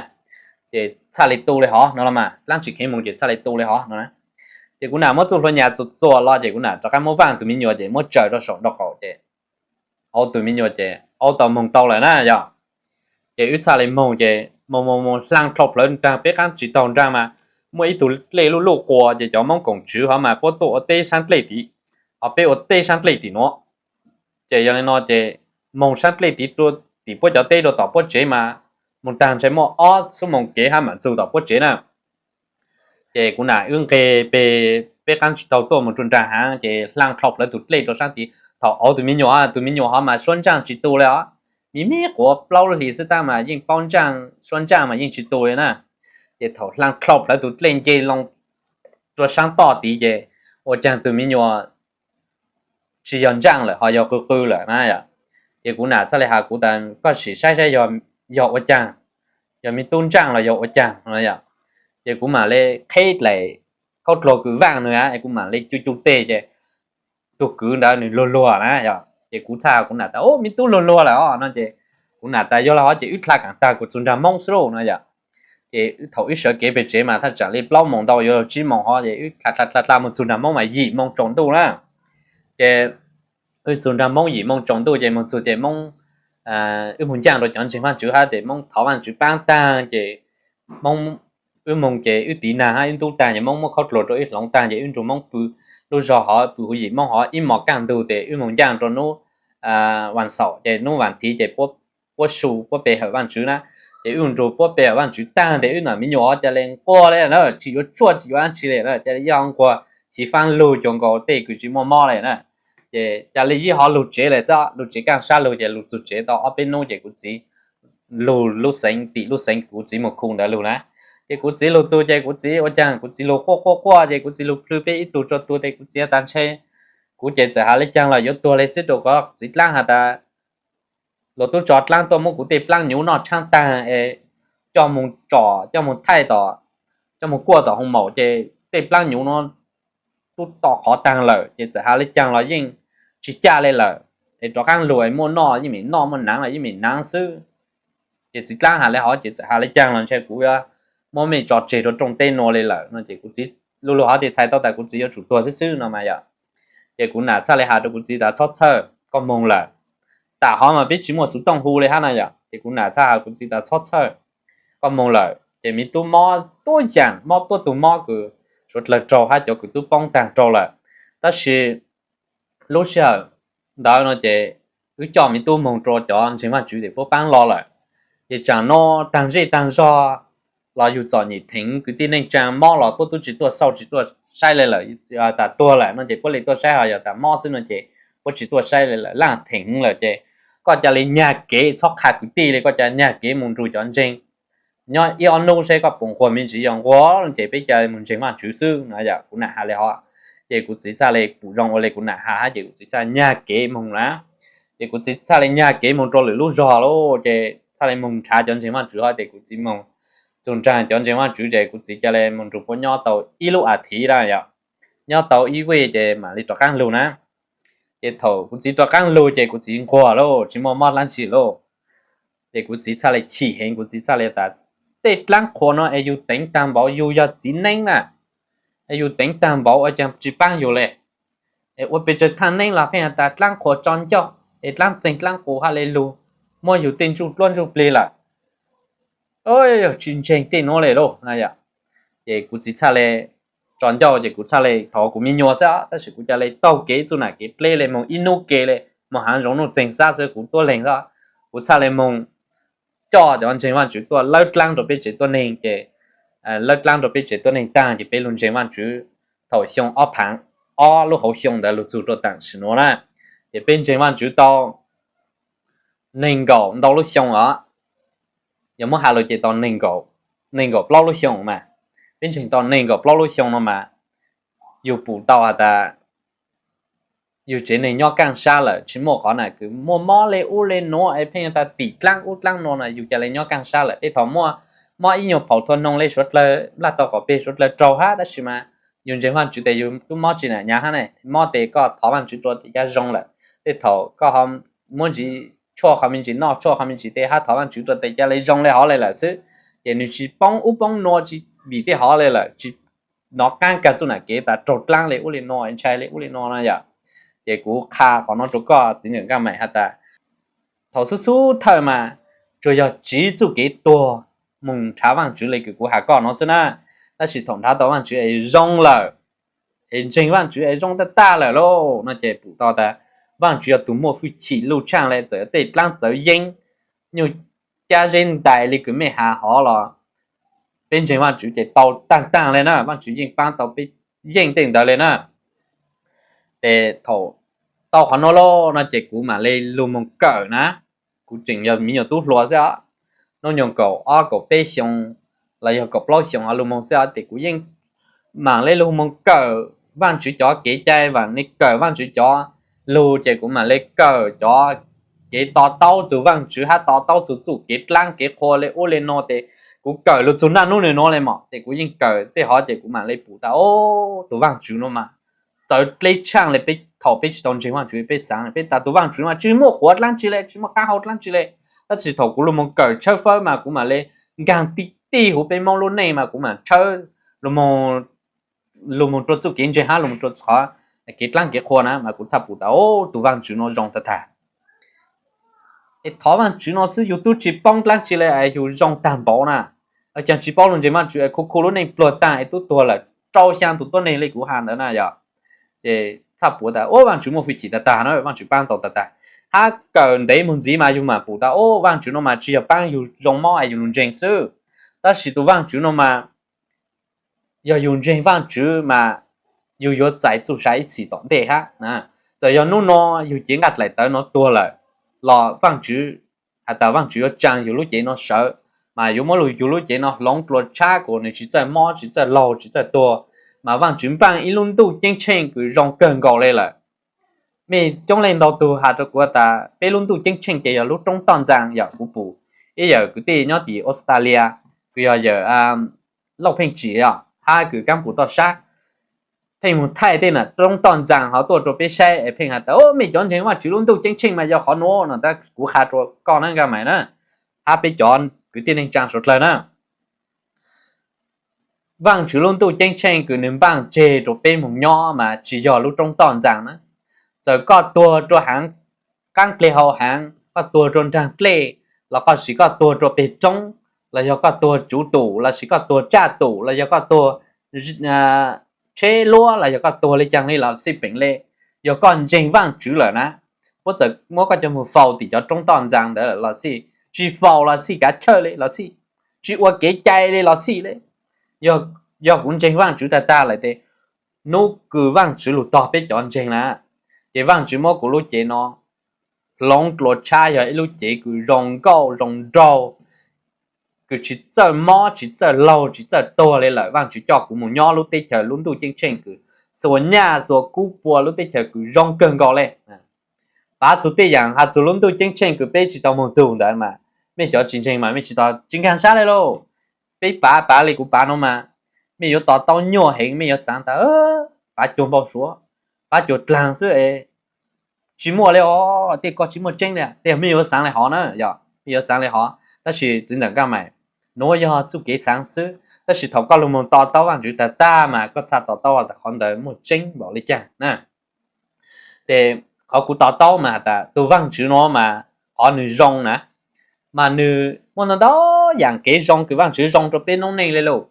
Ces txhaj le tu le hov no los mas dlaab tsis kheev moog ces txhaj le tu le hov no na. Ces kuv nam muab txuj hlua nyas txuam txuam los ces kuv nam rov qaab muab vaaj tug miv nyuas ces muab tsaws rua saum nraub qaum ces aub tug miv nyuas ces aub tau moog tau lawm na yog. Ces wb txhaj le moog ces moog moog moog hlaag dlhau plawv nraag peb qaab tsis taug nraag mas muaj ib tug dlej luj luj quas ces cov Moob koom tswv hov mas puab tuaj ua teb saab dlej tid, ho peb ua teb saab dlej tim nuav. Ces yog le no ces moog saab dlej tid rua tim puab cov teb rua tom puab tsev mas moog taag ntshe muaj ob xuab moos kev hab mam txug tom puab tsev na. Ces kuv nam wb nqeg peg peb qaab tsis taug tuaj moog rua nraag haav ces hlaag dlhau plawv tug dlej rua saab tid. Thaum aub tug miv nyuas, tug miv nyuas hov mas suab ntsaaj tsis tu le os, miv miv quav plaub hlis xwb tab mas yeej paub ntsaaj, suab ntsaaj mas yeej tsis tu le na. Ces thaum hlaag dlhau plawv tug dlej nce loo rua saab toj tid ces ua caag tug miv nyuas tsis yog ntsaaj lawm ho yog qw qw lawm na. Ces kuv nam txhaj le has kuv tas koj sim saib saib yog ua caag, yog miv tub ntsaaj los yog ua caag no. Ces kuv mam le qheb dlaim khaub dluag kws vaaj nwg, kuv mam le cu cu teg ces tug kwv ntawd nwg luag luag na yog. Ces kuv txhaj kuv nam tas miv tub luag luag lawm os no ces kuv nam tas yog le hov ces wb dlha kaam tag kuas txug nraag Moob xwb lauj no yog. Ces thaum wb sawv kev peg tsev mas thaj tsaam le plaub moos ntau yuav tsib moos hov ces wb dlha dlha dlha dlha moog txug nraag Moob mas yim moos tsaus ntuj na. Ces wb txug nraag Moob yim moos tsaus ntuj ces moog txug ces Moob, wb moog ncaaj rua cov ntseeg Vaajtswv hab ces Moob thov Vaajtswv paab taag ces Moob, wb moog ces wb tiv naag hab wb ntub taag ces Moob muab khaub dluag rua wb hloov taag ces wb nrug Moob pw lub zog hov pw huv yim Moob hov ib mos kaj ntug tes wb moog ncaaj rua nub vas xaum ces nub vas thiv ces puab su puab pe hawm Vaajtswv na. Ces wb nrug puab pe hawm Vaajtswv taag tes wb nam miv nyuas hov ca le nquag le na, tsis yuav tsuaj tsis yuav dlaab tsi le na, ca le ib hov nquag chiv faab lug cuag nkaus tej kws tsis muaj mob le na. Ces ca le ib hov lug tsev le xwb, lug tsev kaaj sab lug ces lug txug tsev tau ob peb nub ces kuv txiv lug lub xeev, tim lub xeev kuv txiv moog khu ntawd lug na. Ces kuv txiv lug txug ces kuv txiv ua caag kuv txiv lug quaj quaj quaj ces kuv txiv lug plhw peb ib tug tsua tug tes kuv txiv tas ntshe kuv ces txawm has le caag los yuav tuag le xwb rau qhov txiv dlaab has tas luag tub tso dlaab tuaj muab kuv tej plaab nyuv noj tshaab taag es coj moog tsom coj moog thaij tom, coj moog kuaj tom hoo maum ces tej plaab nyuv no tub to qhov taag lawm ces txawm has le caag los yeej tsis caj le lawm. Es rov qaab lug es muaj noj yeej meem noj, muaj naav los yeej meem naav xwb. Ces txiv dlaab has le hov ces txawm has le caag los ntshe kuv yuav muab mej tso tseg rua rooj teb nuav le lawm no ces kuv txiv lug lug hov tes txhais tau tas kuv txiv yuav tsum tuag xwb xwb no mas yog. Ces kuv nam txhaj le has rau kuv txiv tas txhob txhawj, koj moog lawm. Tam hov mas peb tsis muaj xuv tooj hu le hab na yom, ces kuv nam txhaj has kuv txiv tas txhob txhawj, koj moog lawm. Ces me tub mob tuab yaam mob tuab tug mob kws suav dlawg raug hab cov kws tub poob taag raug lawm. Tab sis lub sij hawm ntawd no ces wb coj me tub moog rua cov ntseeg Vaajtswv ces puab paab lo lawm. Ces tsaam no taag zej taag zog los yug txom nyem theem kwv tij neej tsaa mob los puab tub tsis tuaj xauj tsis tuaj saib le lawm, tas tuag lawm no ces puab le tuaj saib, ho yog tas mob xwb no ces puab tsis tuaj saib le lawm, laaj theem lawm ces koj ca le nyag kev txhob qha kwv tij le, koj ca nyag kev moog nrug cov ntseeg nyob ib ob nub saib koj puas nquag me ntsis, yog nquag ces peb ca le moog ntseeg Vaajtswv xwb no yom, kuv nam has le hov. Ces kuv txiv txhaj le pum zoo ua le kuv nam has hab ces kuv txiv txhaj nyag kev moog na. Ces kuv txiv txhaj le nyag kev moog rua lwm lub zog lauj, ces txhaj le moog nrhav cov ntseeg Vaajtswv hov ces kuv txiv moog txug nraag cov ntseeg Vaajtswv ces kuv txiv ca le moog nrug puab nyob tau ib lub as thiv na yom, nyob tau ib vij ces mam le rov qaab lug na. Ces thaum kuv txiv rov qaab lug ces kuv txiv nquag lauj, tsis muaj mob dlaab tsi lauj. Ces kuv txiv txhaj le chim heev, kuv txiv txhaj le tas tej dlaab qhua no es yug teev taag npaum, yug yog txiv neeb na, es yug teev taag npaum ua caag tsis paab yug le. Es ua pes tsawg thaaj neeb los pheej has tas dlaab qhua tso ncauj, es dlaab txeeg dlaab qus hab le lug, muab yug tej ntsuj duab ntsuj plig lawm. Yog tsis ntseeg tej nuav le lauj na yom. Ces kuv txiv txhaj le tso ncauj ces kuv txhaj le thov kuv me nyuam xwb, tab sis kuv ca le taug kev txuj nam kev dleb le moog ib nub ke le, moog haav zoov nuj txeeg xab xwb kuv tuab leeg xwb. Kuv txhaj le moog coj cov ntseeg Vaajtswv tuaj lawb dlaab rua peb tsev tuab neeg ces lawb dlaab rua peb tsev tuab neeg taag ces peb lug ntseeg Vaajtswv thaum xyoo ob phaav ob lub hauv xyoo ntawd lug txug rua taam sim nuav na. Ces peb ntseeg Vaajtswv tau neeg nkaum ntau lub xyoo os. Yog muab has lug ces tau neeg nkaum plaub lub xyoo mas. Peb ntseeg tau neeg nkaum plaub lub xyoo no mas yug pum tau has tas yug tsev neeg nyob kaaj sab lawm, tsis muaj qhov na kws muaj mob le ub le nuav es pheej tas tim dlaab ub dlaab nuav na, yug ca le nyob kaaj sab lawm. Tej thaum muaj mob ib nyuag phaum thua noog le suav dlawg nplaj tau qhov peg suav dlawg raug hab, tab sis mas yug ntseeg Vaajtswv tes yug tub mob tsis nam nyav hab ne, mob tes koj thov Vaajtswv rua tes ca zoo lawm. Tej thaum koj ho muab ntsis tshuaj qhov me ntsis noj tshuaj qhov me ntsis tes hab thov Vaajtswv rua tes ca le zoo le hov le lawm xwb. Ces nwg tsis poob ub poob nuav, tsis vim tej hov le lawm, tsis nov qaab kag txuj nam kev tas raug dlaab le ub le nuav, ntshai le ub le nuav na yom. Ces kuv qha qhov no rua koj txiv ntxawm Nkaj Maim has tas thaum xub xub thawj mas tsuas yog tsiv txuj kev tuag moog nrhav Vaajtswv le kws kuv has koj no xwb na. Tab sis thaum nrhav tau Vaajtswv es zoo lawm, es ntseeg Vaajtswv es zoo tag tag lawm lauj no ces pum tau tas Vaajtswv yog tug muaj fwj chim luj tshaaj le, txawm yog tej dlaab txawv yeeb, nyuj cab zeb ntais le kws mej has hov los peb ntseeg Vaajtswv ces tau taag taag le na, Vaajtswv yeej paab tau peb yeej tej ntawd le na. Ces thaum tau qhov nuav lauj no ces kuv mam le lug moog kawm na. Kuv tseem yog me nyuam tub hluas xwb os, hnub nyoog kaum ob kaum peb xyoo los yog kaum plaub xyoo ho lug moog xwb os, ces kuv yeej mam le lug moog kawm Vaajtswv cov kev cai, vam le kawm Vaajtswv cov lug, ces kuv mam le kawm cov kev to taub txug Vaajtswv hab to taub txug txuj kev dlaab kev qhua le ub le nuav. Ces kuv kawm lug txug naj nub nwg nuav le mog, ces kuv yeej kawm tej hov ces kuv mam le pum tas, o, tug Vaajtswv nuav mas txawv dleb tshaaj le peb thaum peb tsis tau ntseeg Vaajtswv peb xaav, peb tas tug Vaajtswv mas tsis muaj quav dlaab tsi le, tsis muaj qaab hau dlaab tsi le. Tab sis thaum kuv lug moog kawm tshawb fawb mas kuv mam le nkaag ti ti huv peb Moob lub neej mas kuv mam tshawb lug moog rua txuj kev ntseeg hab lug moog rua qhov kev dlaab kev qhua na mas kuv txhaj pum tas, o, tug Vaajtswv nuav zoo tag tag. Es thov Vaajtswv nuav xwb yug tub tsi poob dlaab tsi le es yug zoo tag npaum na. Caag tsis paub lug ntseeg Vaajtswv es khu khu lub neej pluag taag es tub tuag lawm rau xyaa tug tuab neeg le kuv has ntawd na yog. Ces txhaj pum tas, o, Vaajtswv muaj fwj chim tag tag na, Vaajtswv paab tau tag tag. Hab kawm ntev moog ntxiv mas yug mam pum tas, o, Vaajtswv nuav mas tsis yog paab yug zoo mob es yug lug ntseeg xwb, tab sis tug Vaajtswv nuav mas yog yug ntseeg Vaajtswv mas yug yuav txais txuj sa ib txhis tom ntej hab. Txawm yog nub nuav yug cev nqaj dlaim tawv nuav tuag lawm los Vaajtswv has tas Vaajtswv yuav tsaa yug lub cev nuav sawv, mas yuav muab lug yug lub cev nuav hloov dlua tshab kuas nwg tsis txawj mob tsis txawj laug tsis txawj tuag, mas Vaajtswv npaaj ib lub ntuj ceeb tsheej kws zoo kawg nkaus le lawm. Mej coob leej ntau tug has rua kuv tas peb lub ntuj ceeb tsheej ces yog lub roob toj ntxaa, yog kuv pum ib yawm kwv tij nyob tim Australia kws yog yawm Lauj Pheej Tsim hab kws kaab pum toj sab pheej moog thaij tej nam roob toj ntxaa hov tuaj rua peb saib es pheej has tas, o, mej cov ntseeg Vaajtswv lub ntuj ceeb tsheej mas yog qhov nuav no, tab kuv qha rua koj na Nkaj Maim na, hab peb cov kwv tij neej tsaa suav dlawg na, Vaajtswv lub ntuj ceeb tsheej kws nwg npaaj tseg rua peb moog nyob mas tsis yog lub roob toj ntxaa na. Txawm koj tuag rau haav qaab dlej hau haav, koj tuag rau nraag dlej, los koj sis koj tuag rau peg roob, los yog koj tuag tsuv tum, los sis koj tuag tsaj tum, los yog koj tuag tsheb luab, los yog koj tuag le caag li los xij peem le, yog koj ntseeg Vaajtswv lawm na, puab txawm muab koj coj moog faus tim cov roob toj ntxaa ntawd los xij, tsi faus los xij, kav chawj le los xij, tsi ua kev cai le los xij le, yog kuv ntseeg Vaajtswv tag tag lawm tes, nub kws Vaajtswv lug tog peb cov ntseeg na, ces Vaajtswv muab kuv lub cev no hloov dlua tshab yog ib lub cev kws zoo nkauj zoo nraug, kws tsi txawj mob tsi txawj laug tsi txawj tuag le lawm. Vaajtswv coj kuv moog nyob lub teb chaws lub ntuj ceeb tsheej kws xuas nyaj xuas kub pua lub teb chaws kws zoo kawg nkaus le. Pav txug tej yaam has txug lub ntuj ceeb tsheej kws peb tsi tau moog txug ntawd mas mej cov tsi ntseeg mas mej tsi tau tsi nkaag sab le lauj. Peb pav pav le kuv pav nuav mas mej yuav to taub nyuaj heev, mej yuav xaav tas pav cuag npau suav, pav cuag dlaag xwb es tsi muaj le os, tej koj tsi muaj tseeb le, tej mej yuav xaav le hov na, yog mej yuav xaav le hov. Tab sis txiv ntxawm Nkaj Maim, nuav yog txuj kev xaav xwb, tab sis thaum koj lug moog to taub Vaajtswv tag tag mas koj txhaj to taub tas qhov ntawd muaj tseeb npaum le caag na. Ces qhov kuv to taub mas has tas tug Vaajtswv nuav mas qhov nwg zoo na, mas nwg muaj ntau ntau yaam kev zoo kws Vaajtswv zoo rau peb noob neej le lauj.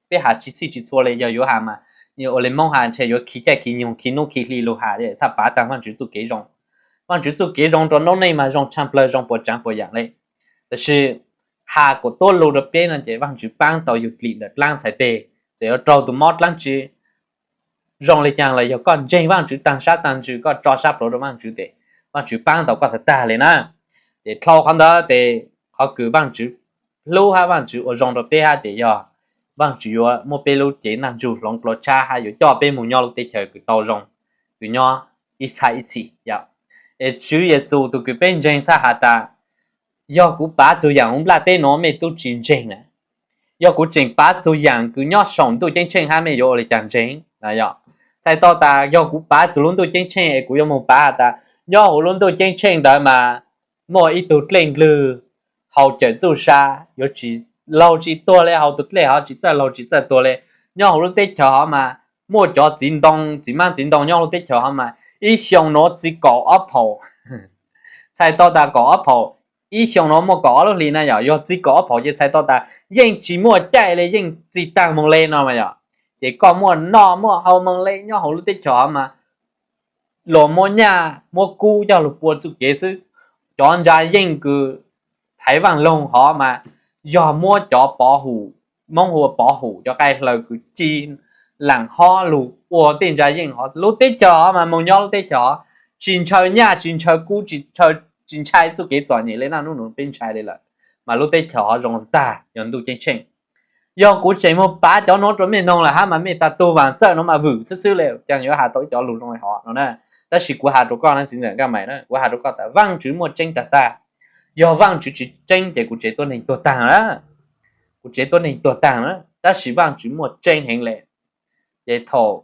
Peb has tsi txhij tsi txhua le, yog yuav has mas ua le Moob has ntshe yuav khi caij khi nyoog khi nub khi hli lug has, txhaj pav taag Vaajtswv txuj kev zoo. Vaajtswv txuj kev zoo rau noob neej mas zoo tshaaj plawg, zoo puas tsaav puas yaam le. Tab sis has kuas tuab lug rau peb no ces Vaajtswv paab tau yug dlim ntawm dlaab txhais teg, txawm yuav raug tug mob dlaab tsi, zoo le caag los yog koj ntseeg Vaajtswv taag sab taag ntsws, koj tso sab plhuav rau Vaajtswv tes Vaajtswv paab tau koj tag tag le na. Ces dlhau qhov ntawd tes qhov kws Vaajtswv hlub hab Vaajtswv ua zoo rau peb hab tes yog Vaajtswv yuav muab peb lub cev ntaj ntsug hloov dlua tshab hab yuav coj peb moog nyob lub teb chaws kws tau zoo, kws nyob ib txhab ib txhis yom. Es Tswv Yexus tug kws peb ntseeg txhaj has tas, yog kuv pav txug yaam huv nplaj teb nuav mej tub tsi ntseeg na, yog kuv tseem pav txug yaam kws nyob saum ntuj ceeb tsheej hab mej yuav ua le caag ntseeg na yom. Txhais tau tas yog kuv pav txug lub ntuj ceeb tsheej es kuv yuav moog pav has tas nyob huv lub ntuj ceeb tsheej ntawd mas muaj ib tug dlej ndlwg haus cawm txuj sa, yuav tsi laug tsi tuag le, haus tug dlej hov tsi txawj laug tsi txawj tuag le. Nyob huv lub teb chaws hov mas muaj cov txiv ntoo, txiv hmab txiv ntoo nyob huv lub teb chaws hov mas ib xyoo nuav txi kaum ob phaum. Txhais tau tas kaum ob phaum, ib xyoo nuav muaj kaum ob lub hli na yom, yog txi kaum ob phaum ces txhais tau tas yeej tsi muaj caij le, yeej txi taag moog le no mas yom. Ces koj muaj noj muaj haus moog le nyob huv lub teb chaws hov mas luas muab nyaj muab kub coj lug pua txuj kev xwb. Cov ntsa yeej kws Thaiv Vaaj Loog hov mas yog muab cov pov hum, Moob hu ua pov hum, cov qai hlaws kws ci laam hob lug ua tej ntsa yeej hov. Lub teb chaws hov mas moog nyob lub teb chaws hov tsi ntshaw nyaj tsi ntshaw kub, tsi ntshai txuj kev txom nyem le naj nub nuav peb ntshai le lawm, mas lub teb chaws hov zoo tag yog ntuj ceeb tsheej. Yog kuv tseem moog pav cov nuav rua mej noog lawm hab mas mej tag tug vaam txawj nuav mas vwm xwb xwb le, caag yuav has tau ib cov lug zoo le hov no na. Tab sis kuv has rua koj na txiv ntxawm Nkaj Maim na, kuv has rua koj tas Vaajtswv muaj tseeb tag tag. Yog Vaajtswv tsi tseeb ces kuv tsev tuab neeg tuag taag na, kuv tsev tuab neeg tuag taag na, tab sis Vaajtswv muaj tseeb heev le. Ces thaum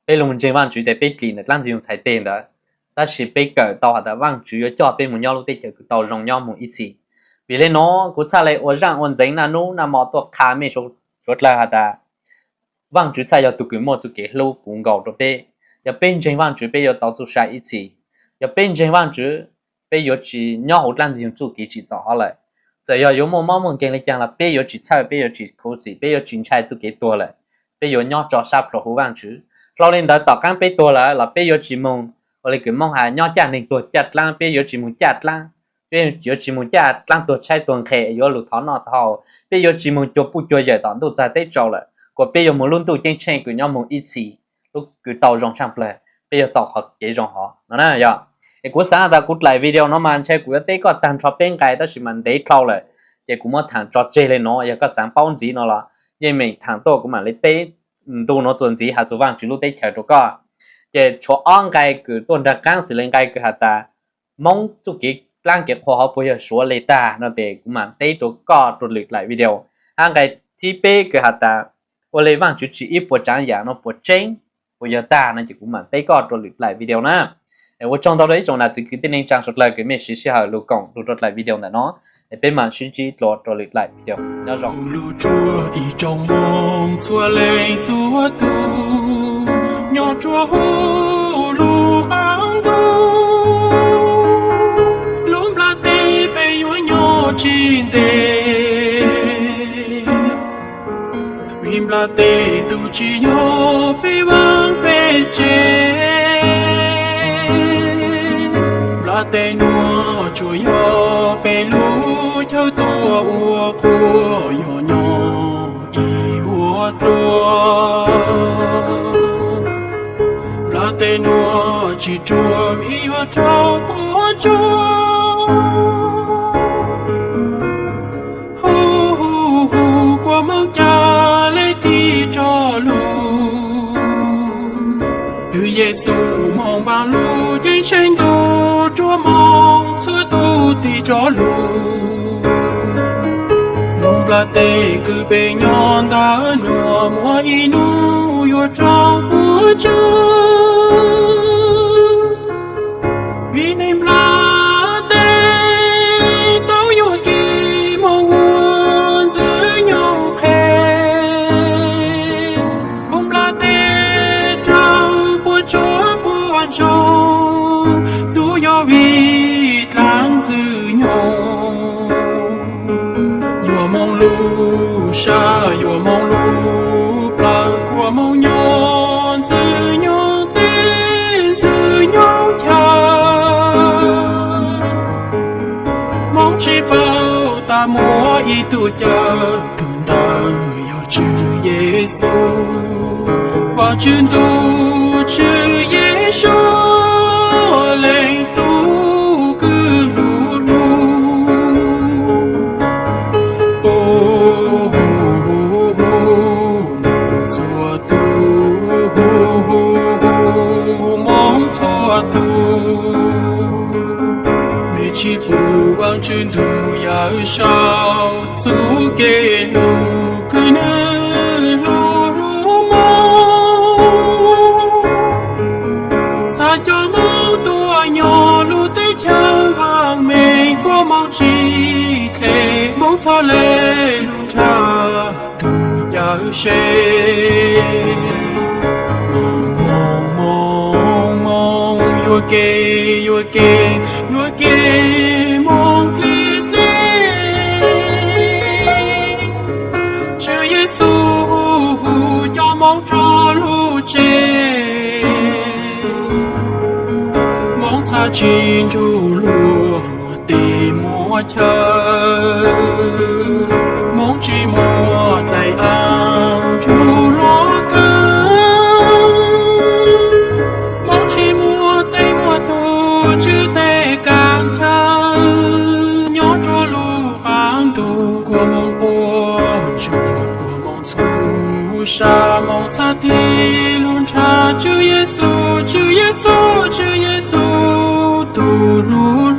peb lug ntseeg Vaajtswv tes peb dlim ntawm dlaab ntxwg nyoog txhais teg ntawd, tab sis peb kawm tau has tas Vaajtswv yuav coj peb moog nyob lub teb chaws kws tau zoo nyob moog ib txhis. Vim le nuav kuv txhaj le ua zaaj ua ntxeev naj nub naj mo tuaj qha mej suav dlawg has tas Vaajtswv txhaj yog tug kws muaj txuj kev hlub puv nkaus rua peb. Yog peb ntseeg Vaajtswv peb yuav tau txuj sa ib txhis. Yog peb ntseeg Vaajtswv peb yuav tsi nyob huv dlaab ntxwg nyoog txuj kev tsim txom hov lawm. Txawm yog yuav muaj mob muaj nkeeg le caag los peb yuav tsi txhawj, peb yuav tsi khuv xim, peb yuav tsi ntshai txuj kev tuag lawm. Peb yuav nyob tso sab plhuav huv Vaajtswv. Dlhau le ntawd tom qaab peb tuag lawm los peb yuav tsi moog, ua le kws Moob has nyob caj neeg tuag caj dlaab, peb yuav tsi moog caj dlaab. Peb yuav tsi moog caj dlaab tuag tshaib tuag nqhe yuav lug thov noj thov haus. Peb yuav tsi moog cuag puj cuag yawm tom ntuj txag teb tsaus lawm, kuas peb yuav moog lub ntuj ceeb tsheej kws nyob moog ib txhis, lub kws tau zoo tshaaj plawg, peb yuav tau qhov kev zoo hov no na yog. Es kuv xaav tas kuv dlaim video nuav mas ntshe kuv yuav teb koj taag nrho peb nqai tab sis mas ntev dlhau lawm, ces kuv muab thaam tso tseg le nuav. Yog koj xaav paub ntxiv no los yeej meem thaam tuaj kuv mam le teb ntu nuav txuas ntxiv has txug Vaajtswv lub teb chaws rua koj. Ces tshuav ob nqai kws tuaj nraag qaab xws le nqai kws has tas Moob txuj kev dlaab kev qhua hov puas yog Suav le tag no tes kuv mam teb rua koj rua lwm dlaim video. Hab nqai thib peb kws has tas ua le Vaajtswv tsim ib puas tsaav yaam no puas tseeb, puas yog tag no ces kuv mam teb koj rua lwm dlaim video na. Es ua tsaug ntau rua ib tsoom nam txiv kwv tij neej tsaa suav dlawg kws mej siv sij hawm lug koom lug rua dlaim video ntawm no. Es peb mam sib ntsib dlua rua lwm dlaim video. Nyob zoo. Lug tsuag ib tsoom Moob txhua leej txhua tug, nyob rua huv lub Lub nplaj teb peb yuav nyob tsis ntev, vim nplaj teb tus tsis yog peb vaj peb tsev. Nplaj teb nuav tsuas yog peb lub chaw tuaj ua qhua, yog nyob ib vuag dlua. Nplaj teb nuav tsis ruam vim yuav raug puab tsuab. Hu hu hu, kua moov ca le tig rov lug. Twb Yexus moog vaaj lug, ceeb tsheej ntuj ruam moog txhua tug tig rov lug. Lub nplaj teb kws peb nyob ntawm nuav muaj ib nub yuav raug puab tsuab. Vim neeg nplaj teb tau yuam kev moog ua Ntxwg Nyoog qhev. Lub nplaj teb raug puab tsuab puab ntsoog, tub yog vim dlaab Ntxwg Nyoog. Yuav moog lub sab, yuav moog lub plawv, kua moov nyob Ntxwg Nyoog teb, Ntxwg Nyoog chaw. Moov tsis paub tas muaj ib tug cawm, tug ntawd yog Tswv Yexus. Vaajtswv ntuj, Tswv Yexus, leej tub kws lug lug. Moov txhua tug, moov txhua tug, mej tsis pum Vaajtswv ntuj yawm saub txuj kev lug kws nwg lug lug moog. Txhaj coj moov tuaj nyob lub teb chaws vaam meej, kua moov tsis dle, moov txhaj le lug nrhav tug cawm sev. Moov, moov, moov, moov, yuam kev, yuam kev, yuam kev moov dle dle. Tswv Yexus coj moov rov lug tsev, moov txhaj tsis nrug luag muaj teb muaj chaw. Moov tsis muaj dlaim aab nrug luag kawg, moov tsis muaj tej muaj tug tswv teb kaaj chaw. Nyob rua lub qaab ntuj kua moov quaj ntsuag, kua moov txhub sa, moov txhaj tig lug nrhav Tswv Yexus, Tswv Yexus, Tswv Yexus tug lug